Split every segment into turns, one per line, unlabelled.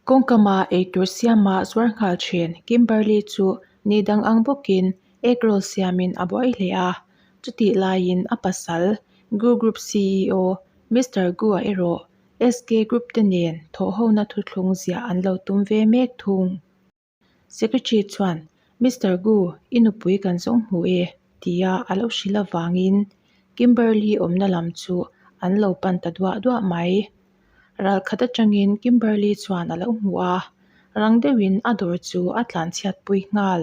Kawngkama eitur siama zuar nghal thin Kimberly chu ni dang ang bawkin egg roll siamin a buai hle a, chutih laiin a pasal Gu Group ceo Mister Gu-a erawh SK Group te nen thawhhona thuthlung ziah an lo tum ve mek thung. Secretary chuan, Mister Gu, i nupui kan zawng hmu e, tia a lo hrilh avangin Kimberly awmna lam chu an lo pan ta duah duah mai. Ral khat atangin Kimberly chuan a lo hmu a, rang deuhin a dawr chu a tlanchhiatpui nghal.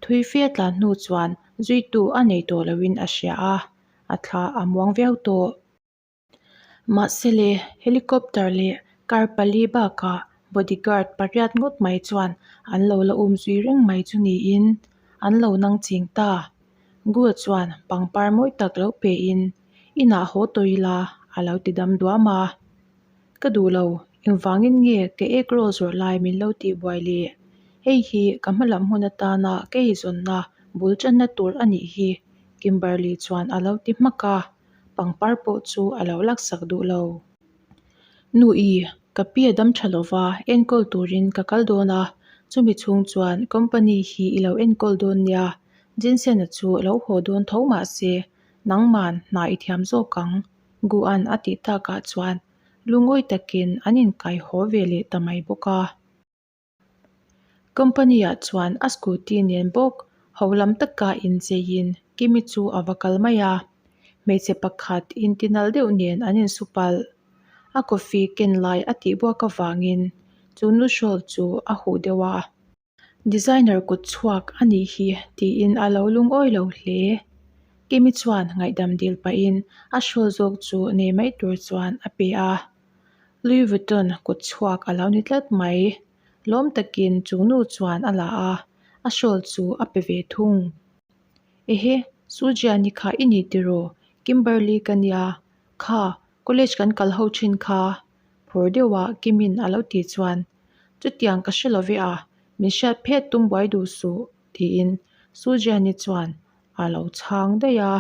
Thui fe a tlan hnu chuan zuitu a nei tawh loin a hria a, a thla a muang viau tawh. Mahse le, helicopter leh car pali bakah bodyguard pariat ngawt mai chuan an lo la um zui reng mai chu niin an lo nang ching ta. Gul chuan pangpar mawi tak lo pein inah haw tawh ila a lo ti dam duam a. Ka duh lo, engvangin nge ka egg roll zawrh lai min lo tih buai le? Hei hi ka hma lam hun atana ka eizawnna bul tanna tur a nih hi, Kimberly chuan a lo ti hmak a. Pangpar pawh chu a lo laksak duh lo. Nu i, ka pi a dam tha lova, enkawl turin ka kal dawn a, chumi chhung chuan company hi i lo enkawl dawn nia, Jensen-a chu lo haw dawn tho mah se, nangman hna i thiam zawk ang, Guan a tih takah chuan lungawi takin an inkai haw ve leh ta mai bawk a. Company ah chuan a scooty nen bawk ho lam taka incheiin Kimi chu a va kal mai a, hmeichhe pakhat intinal deuh nen an insu palh. A coffee ken lai a tih buak avangin chu nu shawl chu a huh deuh a. Designer kut chhuak a nih hi tiin a lo lungawi lo hle. Kimi chuan ngaihdam dil pahin a shawl zawk chu nei mai tur chuan a pe a. Louis Vuitton kut chhuak a lo ni tlat mai. Lawm takin chu nu chuan a la a, a shawl chu a pe ve thung. Ehe, Sujiani kha i ni tiraw? Kimberly ka nia. Kha, college kan kal ho thin kha. Phur deuha Kimin a lo tih chuan, Chutiang ka hre lo ve a, min hriat phet tum buai duh suh, tiin Sujiani chuan a lo chhang daih a.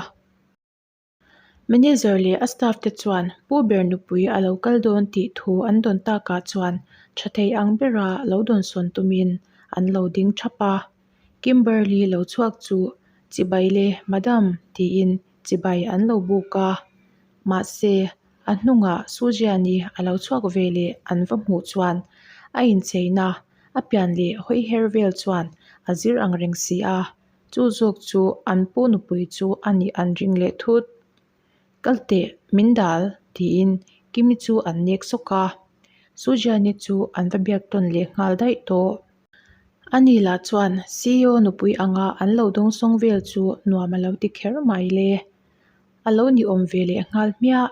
Manager leh a staff te chuan Pu ber nupui a lo kal dawn tih thu an dawn takah chuan tha thei ang bera lo dawnsawn tumin an lo ding thap a. Kimberly lo chhuak chu Chibai le Madam tiin chibai an lo buk a. Mahse, a hnungah Sujiani a lo chhuak ve leh an va hmuh chuan a incheina a pian leh hawi her vel chuan a zir ang reng si a. Chu zawk chu an pu nupui chu a nih an ring leh thut. Kal teh, min dal, tiin Kimi chu an nek sawk a. Sujiani chu an va biak tawn leh nghal daih tawh. Ani lah chuan ceo nupui anga an lo dawngsawng vel chu nuam a lo ti kher mai le. A lo ni awm ve leh nghal hmiah.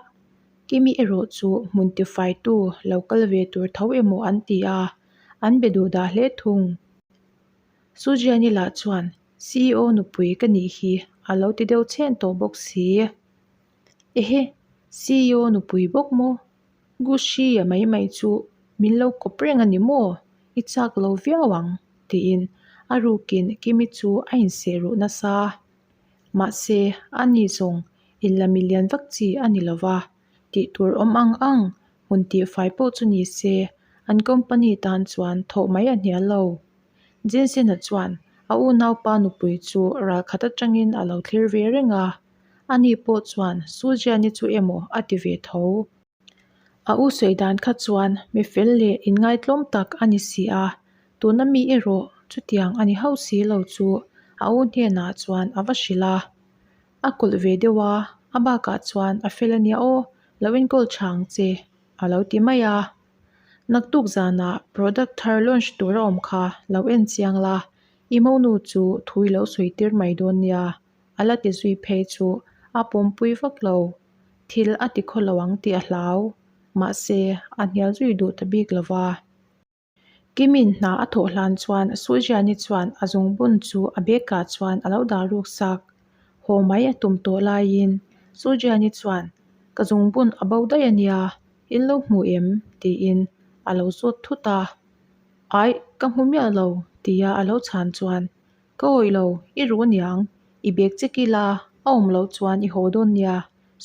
Kimi erawh chu hmun tifaitu lo kal ve tur tho emaw an ti a, an be duh dah hle thung. Sujiani lah chuan ceo nupui ka nih hi a lo ti deuh chhen tawh bawk si. Ehe, ceo nupui bawk maw? Gushi a mai mai chu min lo kawp reng a ni maw? I chak lo viau ang, tiin a rukin Kimi chu a inseh ruh nasa. Mahse, ani zawng inla milian vak chi a ni lo va, tih tur awm ang ang hmun tihfai pawh chu ni se, an company tan chuan thawh mai a hnial lo. Jensen-a chuan a unaupa nupui chu ralkhat atangin a lo thlir ve reng a, ani pawh chuan Sujiani chu emaw a ti ve tho. A u sawi dan kha chuan mi fel leh inngaitlawm tak a ni si a, tuna mi erawh chutiang a ni hauh si lo chu a u hnenah chuan a va hrilh a. A kawlh ve deuh a, a bakah chuan a fel a nia aw, lo enkawl tha ang che, a lo ti mai a. Naktuk zanah product thar launch tur a awm kha lo en chiang la, i monu chu thu i lo sawi tir mai dawn nia, a la ti zui phei chu a pawmpui vak lo. Thil a ti khaw lo ang tih a hlau. Mahse, a hnial zui duh ta bik lo va. Kimin hna a thawh hlan chuan Sujiani chuan a zungbun chu a bag ah chuan a lo dah ruk sak. Haw mai a tum tawh laiin Sujiani chuan, Ka zungbun a bo daih a nia, in lo hmu em? tiin a lo zawt thut a. Aih, ka hmu miah lo, tia a lo chhan chuan, Ka awih lo, i ru aniang, i bag che kila a awm loh chuan i haw dawn nia,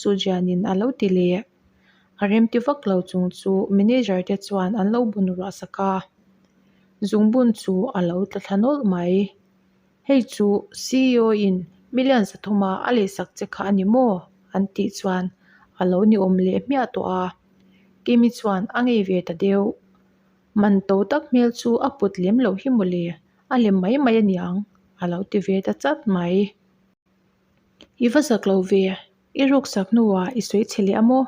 Sujianin a lo ti leh. A remti vak lo chung chu manager te chuan an lo bun ruah sak a, zungbun chu a lo tla thla nawlh mai. Hei chu ceo in million sathuma a leisak che kha a ni maw? an tih chuan a lo ni awm leh hmiah tawh a, Kimi chuan a ngei ve ta deuh. Man to tak hmel chu a put lem loh hi mawle, a lem mai mai a niang a lo ti ve ta chat mai. I va zak lo ve, i ruksak hnuah i sawi chhe leh a maw?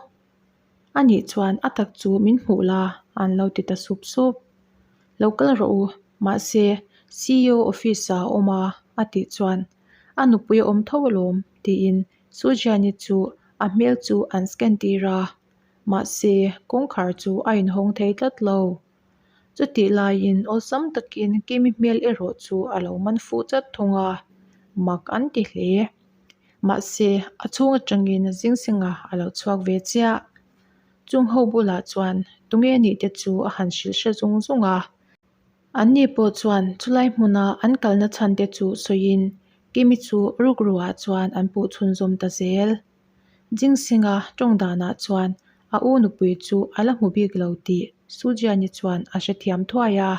A nih chuan a tak chu min hmuh la an lo ti ta sup sup. Lo kal rawh u, mahse ceo office ah a awm a a tih chuan a nupui a awm tho alawm tiin Sujiani chu a hmel chu an scan tir a, mahse kawngkhar chu a inhawng thei tlat lo. Chutih laiin awlsam takin Kimi hmel erawh chu a lo man fuh chat thung a, mak an ti hle. Mahse, a chhung atangin Zingsinga a lo chhuak ve chiah. Chung ho bulah chuan tunge nih te chu a han hrilh hre zung zung a. Anni pawh chuan chulai hmuna an kalna chhan te chu sawiin Kimi chu rukruah chuan an puh chhunzawm ta zel. Jingsinga tawng danah chuan a u nupui chu a la hmu bik lo tih Sujiani chuan a hrethiam thuai a.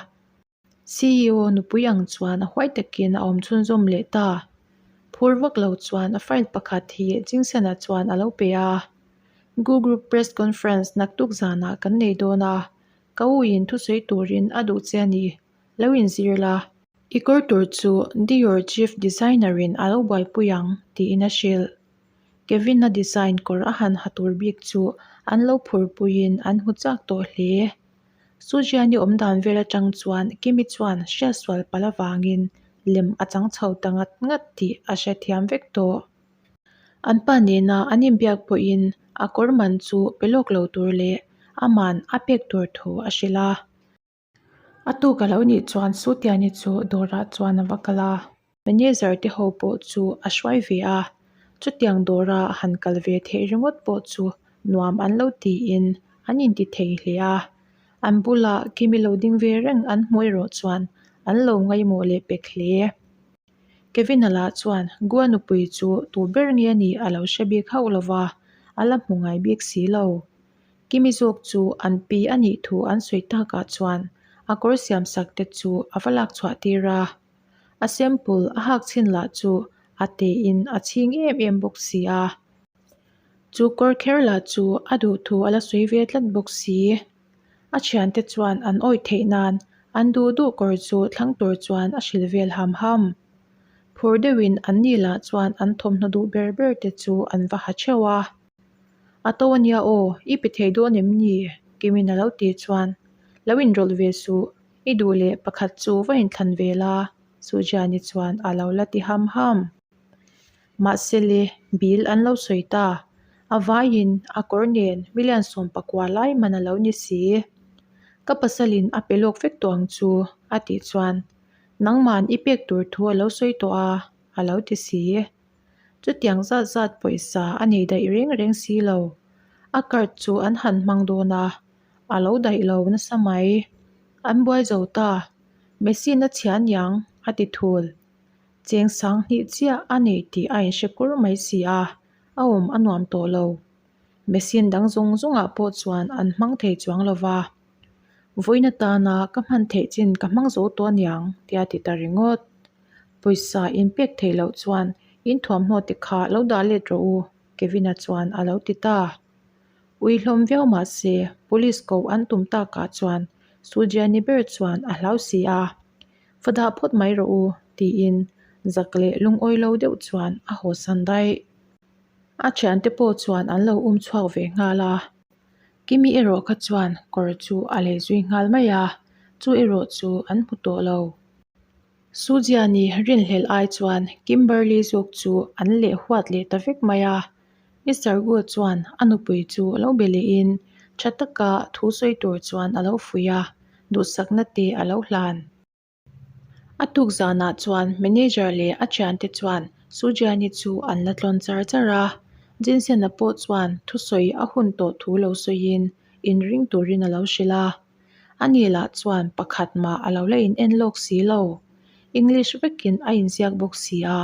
Ceo nupui ang chuan a huai takin a awm chhunzawm leh ta. Phur vak lo chuan a file pakhat hi Jingsena chuan a lo pe a. Gu Group Press Conference naktuk zanah kan nei dawn a, ka u in thusawi turin a duh che a ni. Lo inzir la. I kawr tur chu Dior Chief Designer in a lo buaipui ang tiin a hrilh. Kevin-a design kawr a han ha tur bik chu an lo phurpuiin an hmu chak tawh hle. Sujiani awm dan vel atang chuan Kimi chuan hriatsual palh avangin lem a chang chho ta ngat ngat tih a hrethiam vek tawh. An pa nena an inbiak pawhin a kawr man chu pe lawk lo tur leh aman a pek tur thu a hrilh a. A tuk a lo nih chuan Sutiani chu dawrah chuan a va kal a. Manager te ho pawh chu a hruai ve a, chutiang dawra han kal ve theih ringawt pawh chu nuam an lo tiin an inti thei hle a. An bulah Kimi lo ding ve reng an hmuh erawh chuan an lo ngaihmawh leh pek hle. Kevin-a lah chuan Gua nupui chu tu ber nge a nih a lo hre bik hauh lova, a la hmu ngai bik si lo. Kimi zawk chu an pi a nih thu an sawi takah chuan a kawr siam sak te chu a va lak chhuah tir a. A sample a hak chhin lah chu a tein a chhing em em bawk si a. Chu kawr kher lah chu a duh thu a la sawi ve tlat bawk si. A thiante chuan an awih theih nan an duh duh kawr chu thlang tur chuan a hrilh vel ham ham. Phur deuhin an ni lah chuan an thawmhnaw duh ber ber te chu an va ha theuh a. A to a nia aw, i pe thei dawn em ni? Kimin a lo ti chuan, Lo inrawlh ve suh, i duh leh pakhat chu va inthlan ve la, Sujiani chuan a lo la ti ham ham. Mahse le, bill an lo sawi ta. A vaiin a kawr nen million 19 lai man a lo ni si. Ka pasalin a pe lawk vek tawh ang chu, a tih chuan, Nangman i pek tur thu a lo sawi tawh a, a lo ti si. Chutiang zat zat pawisa a nei daih reng reng si lo. A card chu an han hmang dawn a, a lo daih lo nasa mai. An buai zo ta, Machine a chhia aniang a ti thul. Cheng sang hnih chiah a nei tih a inhre kur mai si a, a awm a nuam tawh lo. Machine dang zawng zawngah pawh chuan an hmang thei chuang lo va. Vawiin atana ka hman theih chin ka hmang zo tawh aniang tia ti ta ringawt. Pawisa inpek theih loh chuan in thuamhnaw te kha lo dah let rawh u, Kevin-a chuan a lo ti ta. Ui hlawm viau mah se, police ko an tum takah chuan Sujiani ber chuan a hlau si a, Va dah phawt mai rawh u, tiin zak leh lungawi lo deuh chuan a hawsan daih. A thiante pawh chuan an lo um chhuak ve nghal a. Kimi erawh kha chuan kawr chu a lei zui nghal mai a, chu erawh chu an hmu tawh lo. Sujiani rinhlelh ai chuan Kimberly zawk chu an leh huat leh ta vek mai a. Mister Gu chuan a nupui chu lo be lehin tha taka thu sawi tur chuan a lo fuih a, duhsakna te a lo hlan. A tuk zanah chuan manager leh a thiante chuan Sujiani chu an la tlawn char char a, Jinsen-a pawh chuan thusawi a hun tawh thu lo sawiin inring turin a lo hrilh a. Ani lah chuan pakhat mah a lo la in en lawk si lo. English vekin a inziak bawk si a,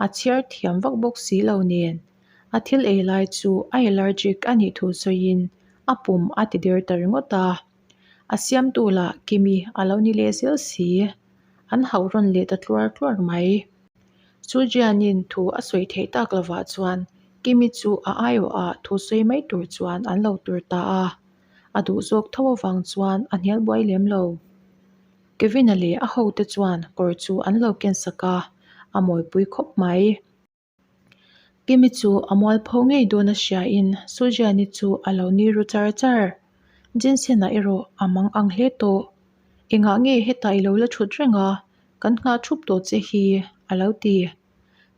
a chhiar thiam vak bawk si lo nen. A thil ei lai chu a allergic a nih thu sawiin. a pum a ti der ta ringawt a. A siamtu lah Kimi a lo ni leh zel si. An hauh rawn leh ta tluar tluar mai. Sujianin thu a sawi theih tak lovah chuan Kimi chu a aiawhah thu sawi mai tur chuan an lo tur ta a. A duh zawk tho avang chuan a hnial buai lem lo. Kevin-a leh a hote chuan kawr chu an lo ken sak a, a mawipui khawp mai. Kimi chu a mualpho ngei dawn a hriain Sujiani chu a lo ni ru char char. Jensen-a erawh a mang ang hle tawh. Engah nge hetah i lo la thut reng a, kan nghah thup tawh che hi, a lo ti.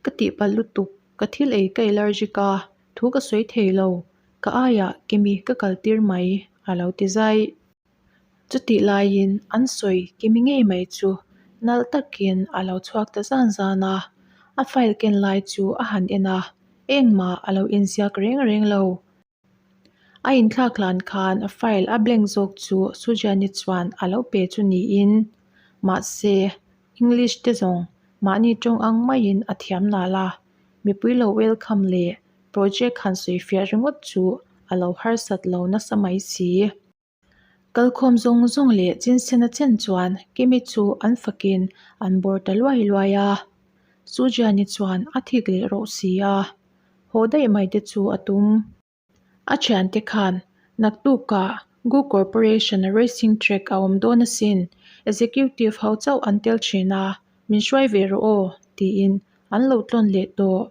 Ka tihpalh lutuk, ka thil ei ka allergic a, thu ka sawi thei lo, ka aiah Kimi ka kaltir mai, a lo ti zai. Chutih laiin an sawi kimi ngei mai chu nalh takin a lo chhuak ta zan zan a, a file ken lai chu a han en a, engmah a lo inziak reng reng lo. A inthlak hlan khan a file a blank zawk chu Sujani chuan a lo pe chu niin, mahse English te zawng mahni tawng ang maiin a thiam nal a, mipui lo welcome leh project han sawifiah ringawt chu a lo harsat lo nasa mai si. Kalkhawm zawng zawng leh chinsena chen chuan Kimi chu an fakin an bawr ta luai luai a. Sujiani chuan a thik leh rawh si a, haw daih mai te chu a tum. A thiante khan naktukah Gu Corporation-a racing track a awm dawn asin, executive ho chauh an tel thin a, min hruai ve rawh aw, tiin an lo tlawn leh tawh.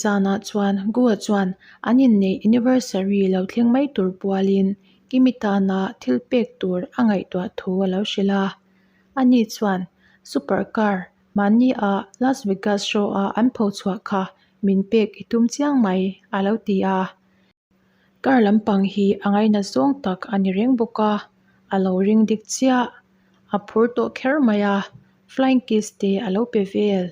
Zanah chuan Goa chuan an inneih anniversary lo thleng mai tur pualin Kimi tana thil pek tur a ngaihtuah thu a lo hrilh a. Ani chuan super car mahni a Las Vegas show a an pho chhuah kha min pek i tum chiang mai a lo ti a. Car lampang hi a ngaina zawng tak a ni reng bawk a, a lo ring dik chiah. A phur tawh kher mai a, flying kiss te a lo pe vel.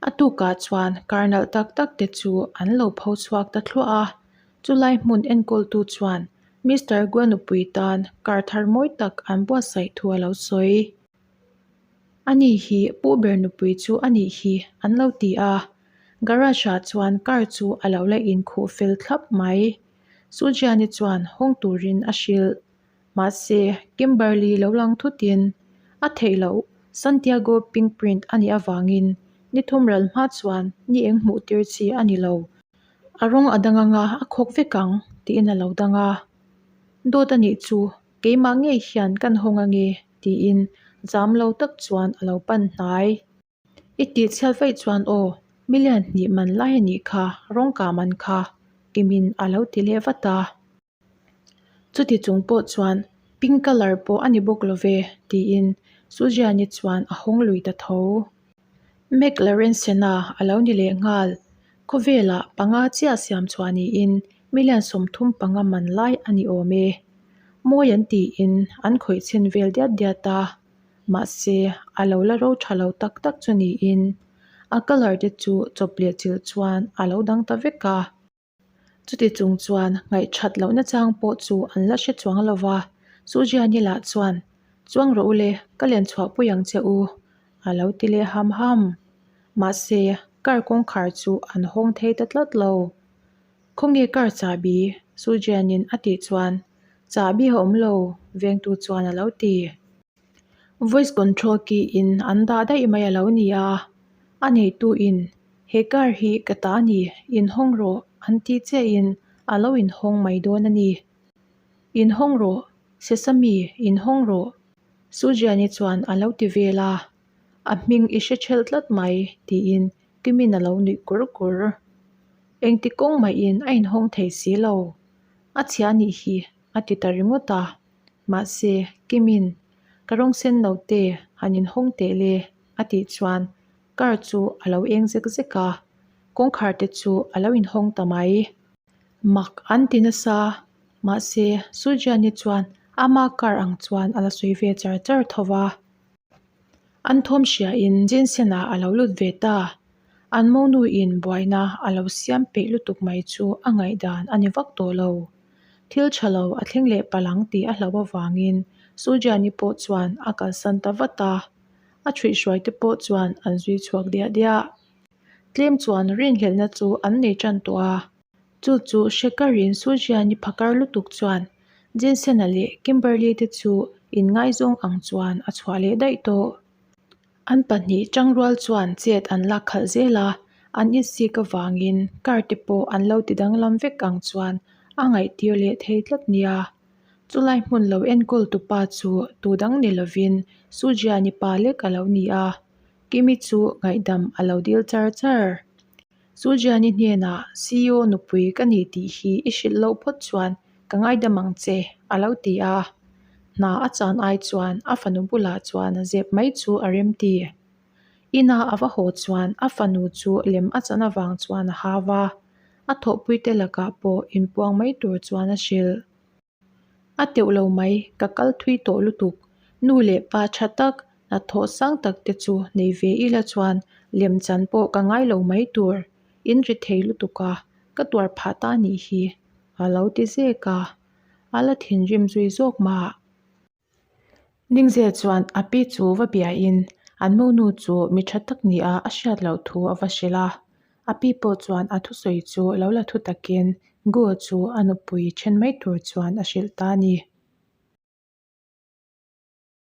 A tukah chuan car nalh tak tak te chu an lo pho chhuak ta thluah a, chulai hmun enkawltu chuan Mister Gua nupui tan car thar mawi tak an buatsaih thu a lo sawi. Ani hi Pu ber nupui chu a nih hi an lo ti a, garage ah chuan car chu a lo la inkhuh fel thlap mai. Sujiani chuan hawng turin a hrilh. Mahse, Kimberly lo lang thutin a theih loh Santiago pink print a nih avangin ni thum ral hma chuan ni eng hmuh tir chi a ni lo. A rawng a dang anga a khawk vek ang tiin a lo dang a. Dawt a nih chu keimah ngei hian kan hawng ange tiin zam lo tak chuan a lo pan hnai. I tih chhiat vaih chuan aw, million hnih man lai a nih kha, rawng kah man kha, Kimin a lo ti leh vat a. Chuti chung pawh chuan pink colour pawh a ni bawk lo ve tiin Sujiani chuan a hawng lui ta tho. McLaren Senna a lo ni leh nghal. Khawvelah panga chiah siam chhuah niin million 35 man lai a ni awm e. Mawi an tiin an khawih chhin vel diat diat a, mahse a lo la ro tha lo tak tak chu niin a colour te chu chawp leh chilh chuan a lo dang ta vek a. Chuti chung chuan ngaihthat lohna chang pawh chu an la hre chuang lo va, Sujiani lah chuan, Chuang rawh u le, ka len chhuahpui ang che u, a lo ti leh ham ham. Mahse, car kawngkhar chu an hawng thei ta tlat lo. Khawnge car chahbi? Sujianin a tih chuan, Chahbi a awm lo, vengtu chuan a lo ti. Voice control key in an dah daih mai a lo ni a, a neitu in He car hi ka ta a ni, inhawng rawh an tih chiahin a lo inhawng mai dawn a ni. Inhawng rawh, Sesame, inhawng rawh, Sujiani chuan a lo ti vel a, a hming i hre ṭhelh tlat mai tiin Kimin a lo nuih kur kur. Engti kawng mahin a inhawng thei si lo, a chhia nih hi a ti ta ringawt a, mahse Kimin ka rawng sen lo te han inhawng teh le a tih chuan Car chu a lo eng zek zek a, kawngkhar te chu a lo inhawng ta mai. Mak an ti nasa, mahse Sujiani chuan ama car ang chuan a la sawi ve char char tho va. An thawm hriain Jensen-a a lo lut ve ta. An monuin buaina a lo siam peih lutuk mai chu a ngaihdan a ni vak tawh lo. Thil tha lo a thleng leh palh ang tih a hlauh avangin Sujiani pawh chuan a kalsan ta vat a. A ṭhuihhruai te pawh chuan an zui chhuak diah diah. Tlem chuan rinhlelhna chu an nei ṭan tawh a. Chu chu hre karin Sujian-i phakar lutuk chuan Jensen-a leh Kimberly te chu inngaizawng ang chuan a chhuah leh daih tawh. An pahnih tangrual chuan chet an lak khalh zel a, an insik avangin car te pawh an lo ti danglam vek ang chuan a ngaihtir leh thei tlat nia. Chulai hmun lo enkawl tu pa chu tu dang ni lovin Sujiani pa lek a lo ni a, Kimi chu ngaihdam a lo dil char char. Sujiani hnenah CEO nupui ka ni tih hi i hrilh loh phawt chuan ka ngaidam ang che a lo ti a. Hna a chan ai chuan a fanu bulah chuan zep mai chu a rem ti. Ina a va haw chuan a fanu chu lem a chan avang chuan a hau a, a thawhpuite lakah pawh inpuang mai tur chuan a hrilh. A teuh lo mai, ka kal thui tawh lutuk. Nu leh pa tha tak, hnathawh sang tak te chu nei ve ila chuan lemchan pawh ka ngai lo mai tur. In ri thei lutuk a, ka tuar phah ta nih hi, a lo ti zek a. A la thinrim zui zawk mah. Ningze chuan a pi chu va biain an monu chu mi tha tak nia a hriat loh thu a va hrilh a. A pi pawh chuan a thusawi chu lo la thu takin Guo chu a nupui then mai tur chuan a hrilh ta a ni.